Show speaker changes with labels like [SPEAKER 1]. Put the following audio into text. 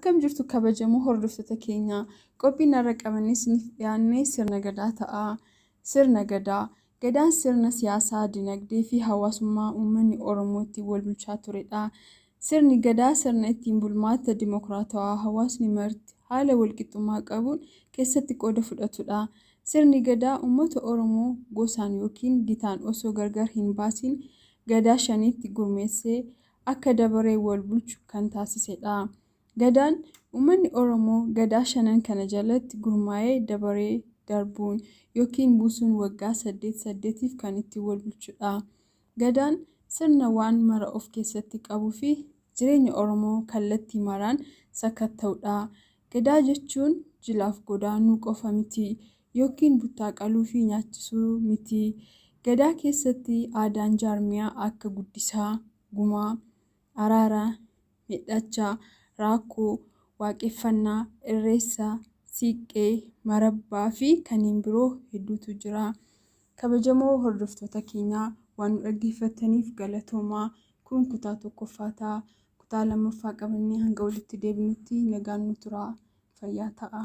[SPEAKER 1] Akkam jirtu kabajamoo hordoftoota keenya? Qophiin har'a qabannee isiniif dhiyaanne sirna gadaa ta'a. Sirna gadaa. Gadaan sirna siyaasaa, dinagdee fi hawaasummaa uummanni Oromoo ittiin wal bulchaa turedha. Sirni gadaa sirna ittiin bulmaata dimokiraatawaa hawaasni marti haala walqixxummaa qabuun keessatti qooda fudhatudha. Sirni gadaa uummata Oromoo gosaan yookiin gitaan osoo gargar hin baasiin gadaa shanitti gurmeessee akka dabaree wal bulchu kan taasisedha. Gadaan uummanni Oromoo gadaa shanan kana jalatti gurmaa'ee dabaree darbuun yookiin buusuun waggaa saddeet saddeetiif kan ittiin wal bulchudha. Gadaan sirna waan mara of keessatti qabuufi jireenya Oromoo kallattii maraan sakatta'udha. Gadaa jechuun jilaaf godaanuu qofa miti yookiin buttaa qaluufi nyaachisuu miti. Gadaa keessatti aadaan jaarmiyaa akka guddisaa, gumaa, araara, medhacha, raakkoo, waaqeffannaa, irreessa, siiqqee, marabbaa fi kanneen biroo hedduutu jira. Kabajamoo hordoftoota keenyaa, waan nu dhaggeeffattaniif galatoomaa. Kun kutaa tokkoffaa ta'a. Kutaa lammaffaa qabannee hanga walitti deebinutti nagaan nu turaa. Fayyaa ta'a.